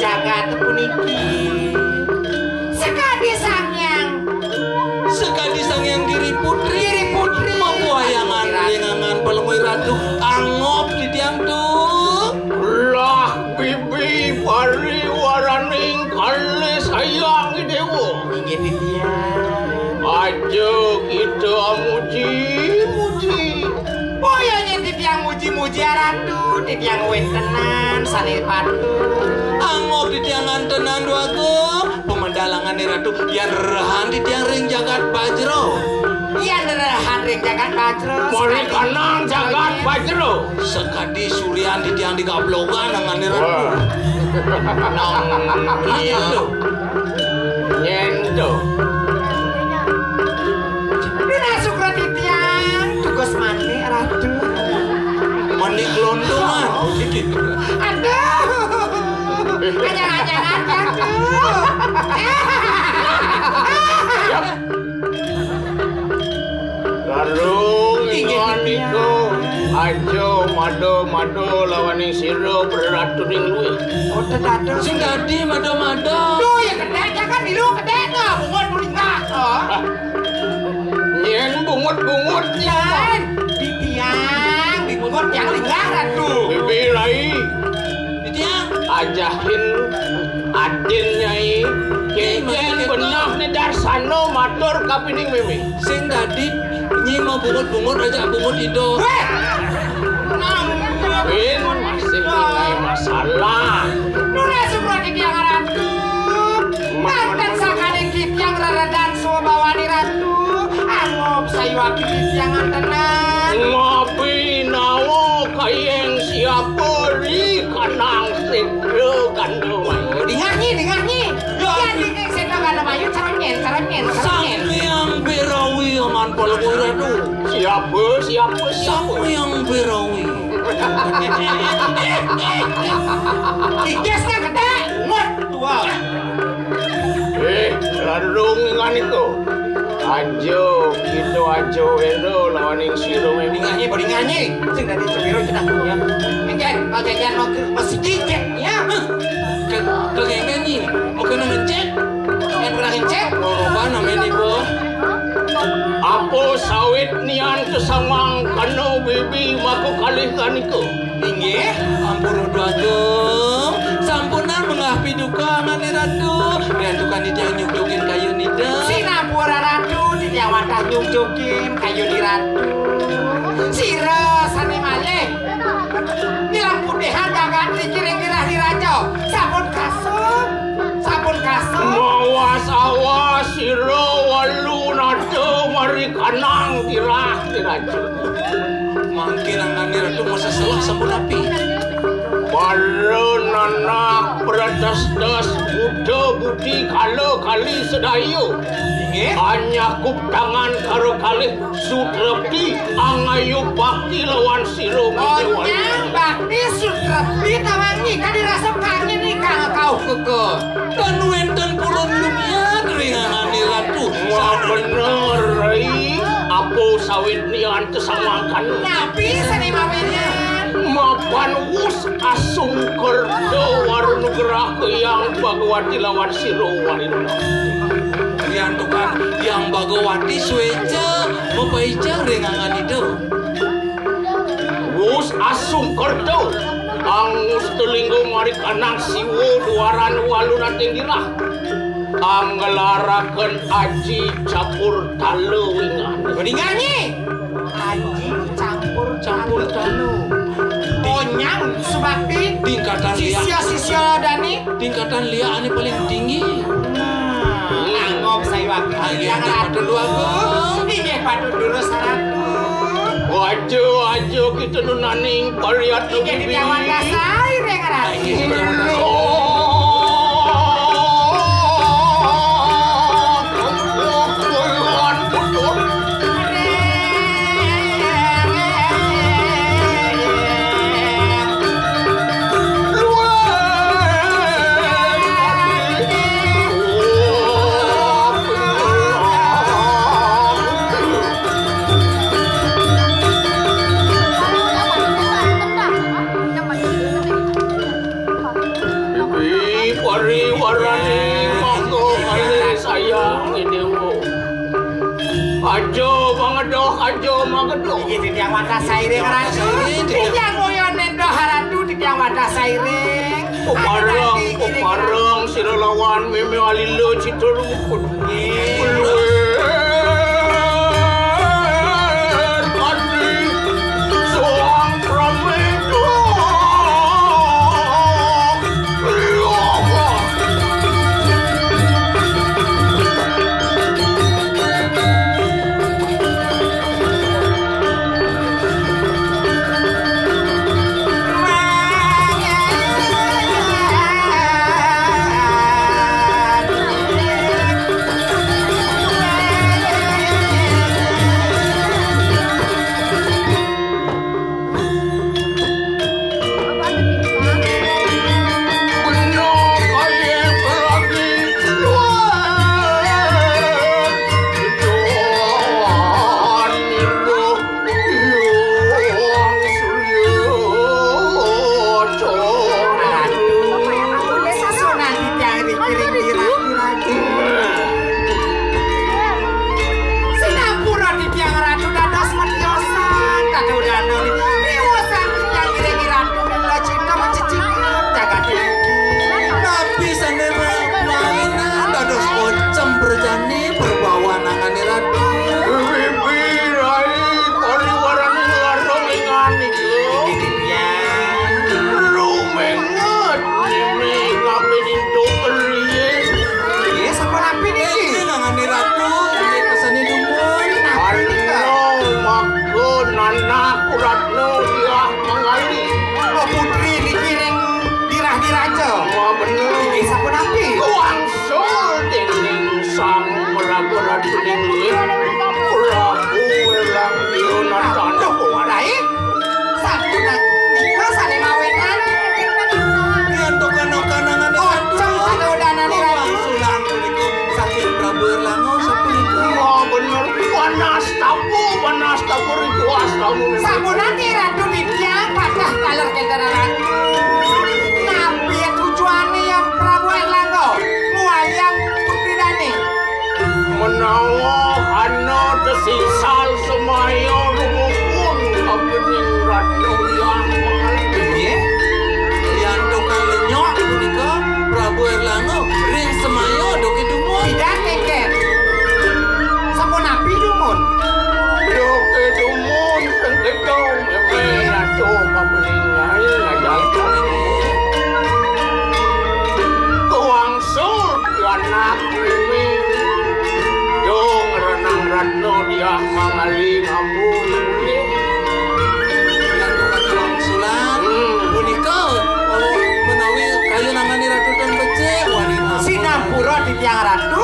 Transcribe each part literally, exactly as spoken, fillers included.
jagat puniki. Sekadi Sang Hyang, sekadi Sang Hyang Giri Putri, Giri Putri, mabuayangan ring angan Palungguh Ratu, angob titiang tuh. Lah bibi pariwaraning kalih Sang Hyang Déwa. Inggih titiang. Aja kita muji-muji. Boya nyén titiang muji-muji Ratu, titiang wéntenan sané patut. Angob titiang antenan Déwa Agung, pamedalangané Ratu, yan rerehan titiang ring jagat Bajra. Yan rerehan ring jagat Bajra. Mari kanang jagat Bajra. Sekadi suryan titiang di gablogan angané Ratu. Wah. Nang iya. Nyén to. Dina sukra titiang, tugas manik, Ratu. Manik lontongan. Aduh. Anyar-anyaran, Ratu. Lalu inggih, ingan titiang. Nika, aja mada-mada lawaning sira praratuning luih. Oh, tedados. Sing dadi mada-mada. Duh, ya kedék, ya kan dilu kedék, nah, bungut mulingah. Oh. Nyén bungut-bungut, nyén titiang, di bungut tiang linggah, Ratu. Bibi Rai. Titiang. Ajahin adin Nyai, kénkén benehné darsana matur kapining mimi. Sing dadi Nyi mabungut-bungut ajak bungut ida. Wéh! Win, masih nilai masalah. Nunas sumrah titiang Ratu. Manten sakadi titiang reredan swabawani Ratu. Angob sayuwakti titiang antenan. Mabinawa kayeng siapa ri kanang sidra gandum. Dingah, Nyi, dingah, Nyi. Ya. Yan dingah sidra gandum ayu, cerengin, cerengin, cerengin. Sang Hyang Berawi aman Palungguh Ratu. Siapa, siapa, siapa? Sang Hyang Berawi. Tigesnya gedé, ngut, tua. Eh, ladung ingan itu. Aja, kita aja wéra lawaning sira mimi. Dingah, Nyi, dingah, Nyi. Sing dadi cemiro cenah punya. Enggak, pakai jangan mau ke masjid, ya. Ke, ke genggen, Nyi. Mau kena ngecek. Yang pernah ngecek. Mau apa namanya, Bu? Apa sawit nian kesamang kena bibi maka kalih kanika? Inggih, ampun Ratu Agung. Sampunang menggah piduka, Anak Ratu. Riantukan titiang nyugjugin kayun Ida. Sinampura Ratu, titiang wantah nyugjugin kayun Ratu. Sira sané malih. Nilang putihan jagat niki ring girah diraja. Sampun kasum. Sampun kasum. Mawas-awas sira walu nada mari kanang girah diraja. Mangkin angané Ratu masa salah sampun api. Para nanak pradasdas buda budi kala kali sedaya. Inggih. Anyakup tangan karo kalih sutrepti angayu bakti lawan sira. Onyang bakti sutrepti tawangi kadi rasa kangin ingkang kauh keke. Tan wénten purun lumiat ring angané Ratu. Wah, bener, Rai. Apa sawit nian kesamangkan? Napi sané mawinan? Mapan wus asung kerta warunugrah Hyang Bhagawati lawan sira warinda. Riantukan Hyang Bhagawati suéca mapaica ring angan Ida. Wus asung kerta angus telinggo mari kanang siwa duaran walunating girah. Anggelaraken aji campur tala wingan. Nganyi. Aji campur campur tala. Onyang subakti. Tingkatan liak. Sisya-sisya dani. Tingkatan liak ane paling tinggi. Nah, anggap sayuwakti. Ayo, yang ratu. Patut dua, Bang. Inggih patut durus ratu. Aja, aja kita nunaning pariat. Inggih nubibi. Ditiawang dasai, Reng Ratu. Ayo, kita nunaning. Aja mageduk. Inggih titiang wantah sairing, Ratu. Titiang nguyunin doh Ratu, titiang wantah sairing. Pepareng, pepareng sira lawan Mémé Alila Citarukut. Nggih. Luwih ati soang pramila. Aduh, susunan titiang ring kiring diratu. Sinampura titiang Ratu dados matiosan, katudanan riwosan titiang ngiring Ratu mila cita macicikan jagat iki. Napi sané ma-, mawinan dados pocem berjani perbawan anggané Ratu. Bibi Rai pariwarané larang ing anika. Inggih titiang. Rumenget nini kapinintuk riyin. Inggih, sapunapi niki? Inggih, anggané Ratu, inggih pesené dumun. Napi nika? Arna maka nanak Ratna Diah Mangali. Oh, putri niki ring dirah diraja. Wah, bener. Inggih, sapunapi? Wangsul dening Sang Prabu Ratu Ningluwih, Prabu Welang Yunatana. Aduh, Rai. Sapunapi nika sané mawinan? Riantukan kanangané Ratu. Ocang katudanan Ratu. Wangsulan punika saking Prabu Erlangga sapunika. Wah, bener. Panas tabu, panas tabu ritu astamu. Sapunapi Ratu titiang patah taler kénten Ratu. Napi tujuané ya Prabu Erlangga mualiang putri dané? Menawa ana tesingsal semaya rumumpun kapining Ratna Hyang Pangaling. Nggih. Yanto kalenyok punika Prabu Erlangga ring semaya duké dumun. Pidan kénkén. Sapunapi dumun? Duké dumun sengketa mémé ratu kapining nyai ngajal kapining. Kuang Sur pianak mimih. Yo ngrenang Ratna Diah Mangali ngambu mulih. Ratu Katuang Sulan. Hmm. Punika, oh, menawi kayun anggané Ratu ten becik, wanita. Sinampura titiang Ratu.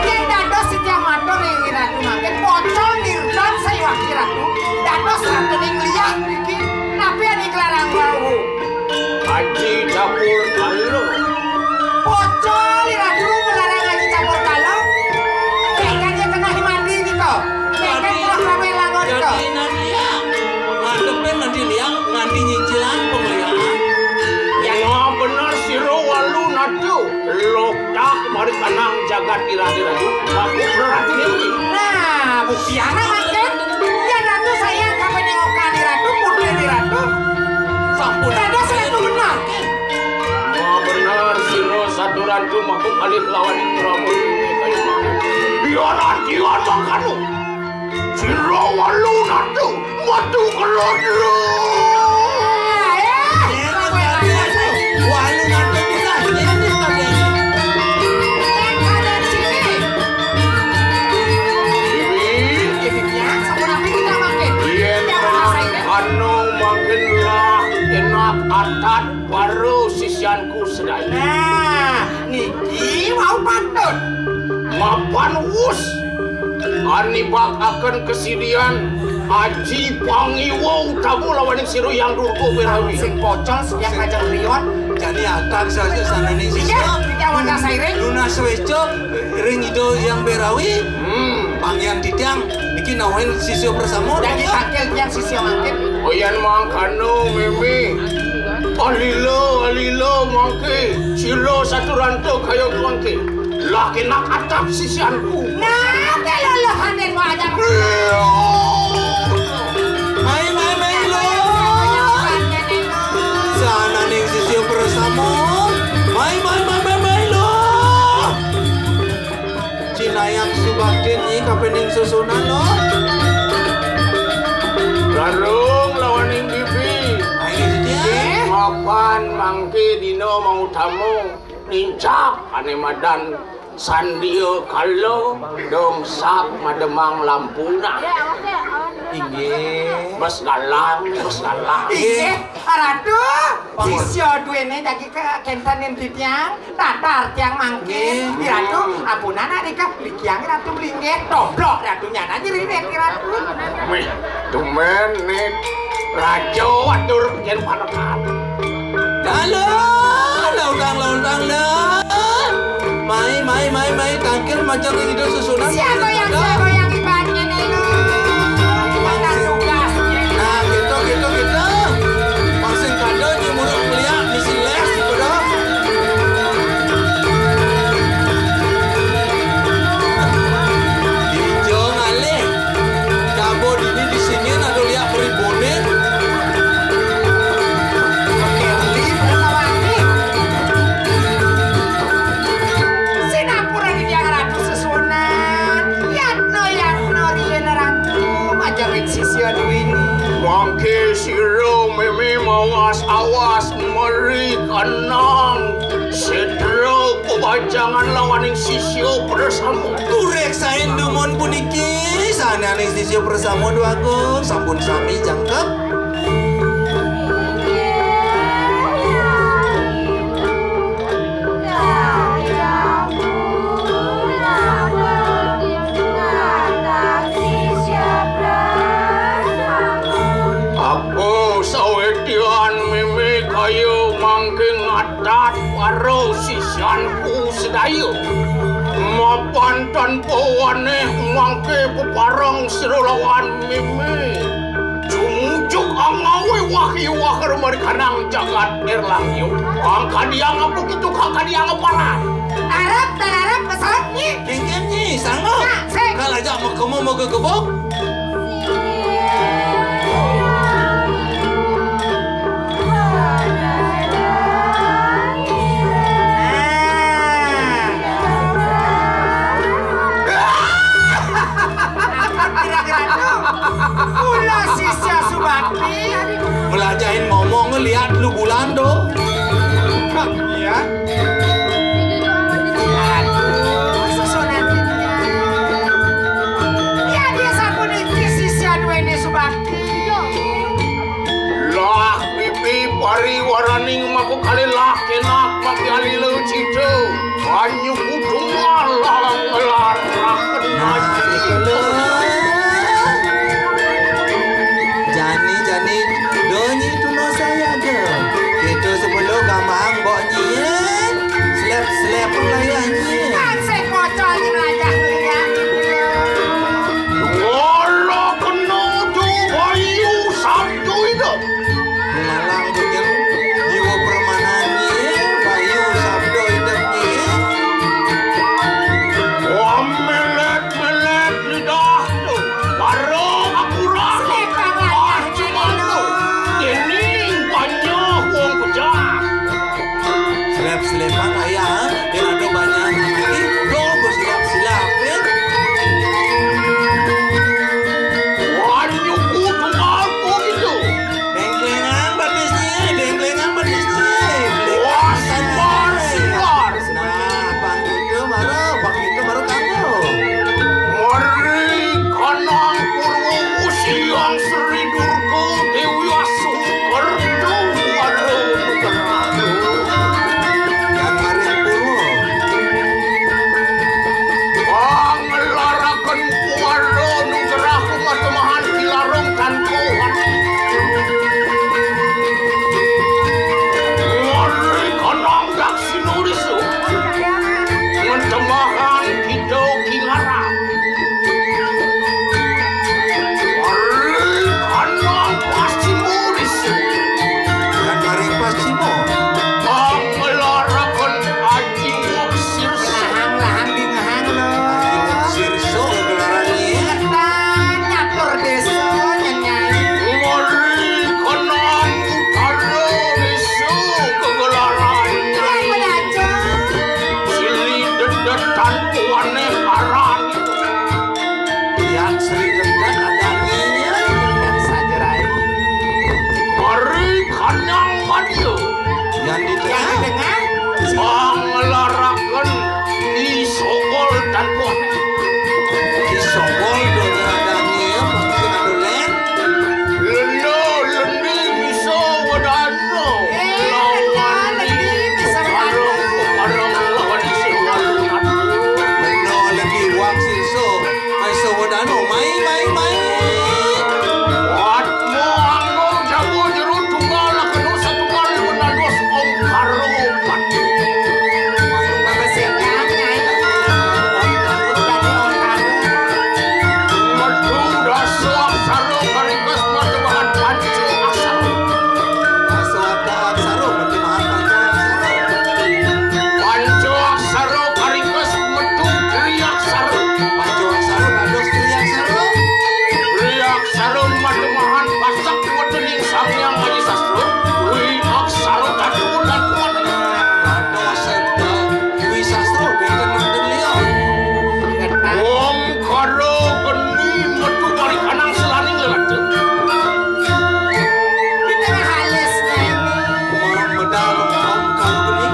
Yén dados titiang matur ring Ratu mangkin, pocol nirdam sayuwakti Ratu. Dados Ratu ning liah niki. Napi ané nglarang wau? Aji campur kala. Pocol Ratu nglarang aji campur kala. Kéngkén tengah mandi nika. Kéngkén tengah ramé langon nika. Dadi nang liang. Ngadepin nganti liang, nganti nyicilan pengliakan. Ya. Wah, bener sira walu natu. Loh, dah mari kanang jagat irah-irah ju. Aku berarti ini. Nah, buktiana mangkin. Yén Ratu sayang kapining okan Ratu, putri Ratu. Sampun. Dados Ratu bener. Wah, bener sira saturan tu maka kalih lawan Prabu. Biar adian mangkanu. Sira walu natu metu kelodro. Walu natu kita, ini kita. Bibi, yén anu mangkin lah enak atat para sisyanku sedaya. Nah, niki wau patut. Mapan wus anibakaken kesidian Aji Pangiwa utamu lawaning sira Hyang Durga Berawi. Sing pocol, sing kajeng riyon. Jani atak saja sananing sisya. Inggih, titiang wantah sairing. Lunas weca ring Ida Hyang Berawi. Hmm. Panggihan titiang niki nawin sisya bersama. Jani tangkil tiang sisya mangkin. Oyan mangkana meme. Alila, alila mangke. Sila saturanta kaya mangke. Lah kenak atap sisyanku. Nah, telo Batin nyi kapining susunan lo. Garung lawaning bibi. Ayo dia. Mapan mangke dina mau tamu nincap ane madan sandia kala dong sap mademang lampuna. Inggih. Bes galang, bes galang. Inggih, Ratu, sisya duene jagi ke kenten ning titiang. Tatar tiang mangkin, nggih. Ratu, ampunang nika, likiang Ratu blinggih, toblok Ratu nyana nyeririt Ratu. Mih, tumben nih, raja atur pijen panekan. Lala, lautang, lautang, la. Mai, mai, mai, mai, tangkil majeng ring Ida susunan. Siapa yang, siapa yang ibaratnya nih, lo? Mana tugas? Nah, gitu, gitu, gitu. Masing kada nyumuruh meliak, misi les, gitu dah. Dija ngalih. Dabo dini di sini ada liak peribune. Oke, beli pertawaan nih. Sinapura di tiang Ratu sesuunan. Yatno, yatno, riyen Ratu, majaring sisya duwini. Mangke sira meme mawas-awas meri kenang setra pebajangan lawaning sisya prasama. Kurik saen dumun puniki, sananing sisya prasama dwagung sampun sami jangkep. Apa sawetian meme kaya mangke ngatat para sisyanku sedaya? Mapan tanpa waneh mangke pepareng sira lawan meme. Jumujug angawe wahyu wah rumarikanang jagat Erlangyo. Angkadiang apa gitu, angkadiang apa lah? Arep, tan arep, pesawat nyi. Kengken nyi, sanggup. Nah, sing. Kalau ajak makemu mau gegebok. Kira-kira tuh, kula sisya Subakti. Melajahin ngomong ngeliat lu bulan tuh. Iya. Aduh, susunan ini. Ya, dia sapuniki sisya duwene Subakti. Lah, pipi pariwaraning maka kalih lah kenak maka alila cita. Banyu kudu malah ngelarah. Nah, itulah. Jani, jani, donyi tuna saya ada. Kita sebelum gamang mbok nyi, eh. Slap, slap lah ya nyi. Kan saya kocok ni belajar ni ya. Wala kena tu bayu sabtu itu. Ngalang bujeng jiwa permanannya, bayu sabda idepnya. Wamelet Anu, mai, mai, mai. Watma anggo jago jero tunggal kenu satunggal menados Om Karo Pati. Metu dasa aksara karingkes mata bahan panca aksara. Dasa aksara mata bahan panca aksara. Panca aksara karingkes metu tri aksara. Panca aksara dados tri aksara. Tri aksara mata bahan pasak wetening Sang Hyang Aji Sastra. Dwi aksara datu datu. Dados sabda Dwi Sastra boten wonten liya. Om Karo Geni metu marikanang selaning lelacur. Kita halus, Nani. Medal Om Karo Geni.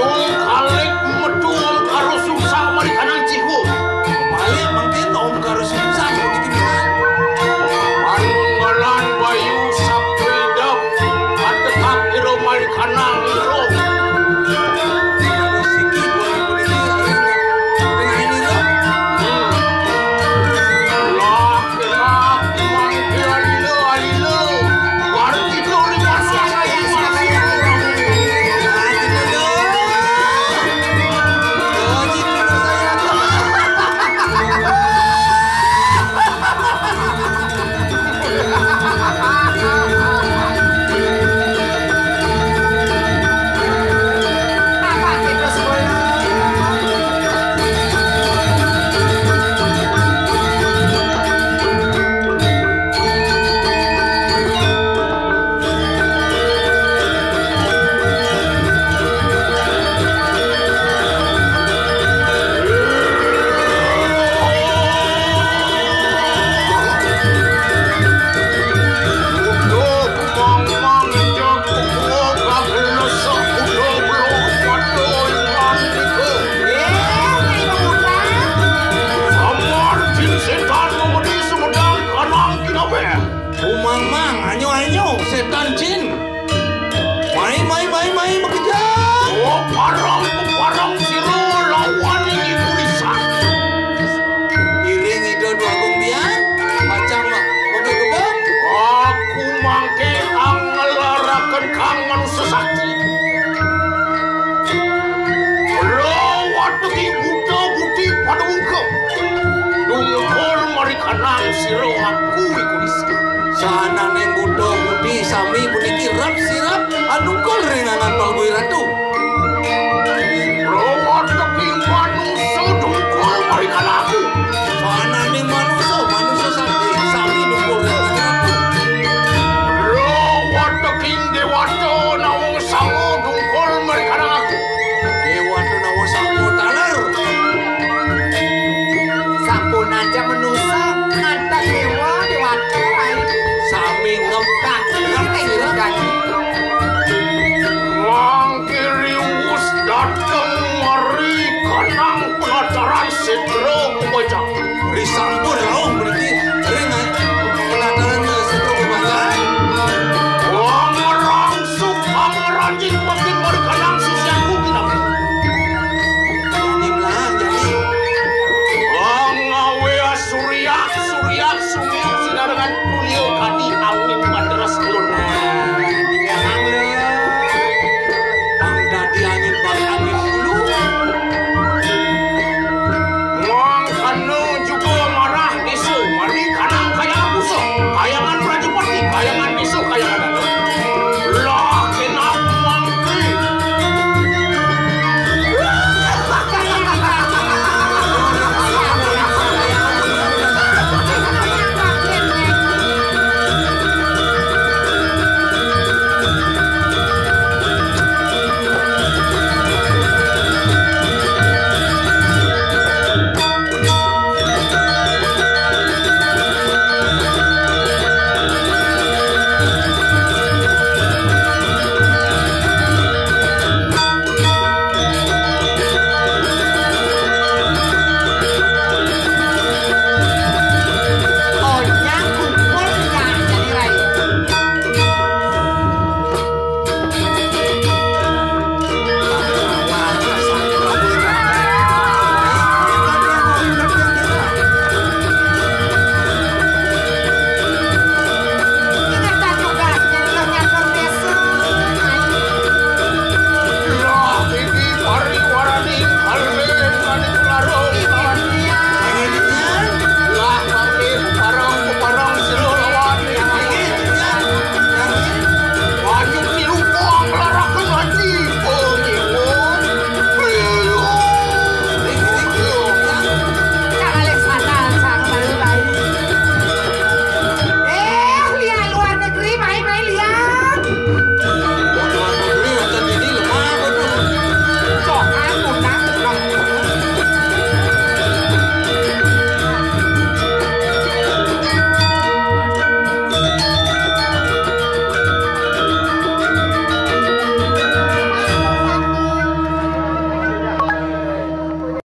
Om Kalik metu Om Karo Suksa marikanang Cihung. Balik mungkin Om Karo Suksa mau dikenal. Manunggalan Bayu Sapridap, atekap iro marikanang iro. Kalau siki boleh boleh ini, tengah ini, Dok. Hmm. Lah, Umang-mang, anyo-anyo, setan jin. Mai, mai, mai, mai, makejang. Oh, parang, parang sira lawan Ibu Lisa. Iring Ida Dwagung Biang, pacang mah, moga gebang. Aku mangke angelaraken kang manusa sakti. Lo wateking buta buti pada ungkem. Dungkul marikanang sira aku Ibu Lisa. Sahananing buta putih sami puniki rep sirep anungkul ring angan Palui Ratu. Rawat teping manusa dungkul marikan aku. Sahananing manusa, manusa sami, sami dungkul ring angan Ratu. Rawat teping dewata nawang sanga dungkul marikan aku. Dewata nawang sanga taler. Sampun aja manusa, ngantek dewa, dewata, rai. Sami ngebak, ngebak, sirep. Mangkiri wus dateng mari kanang penataran setra pembaca. Risampun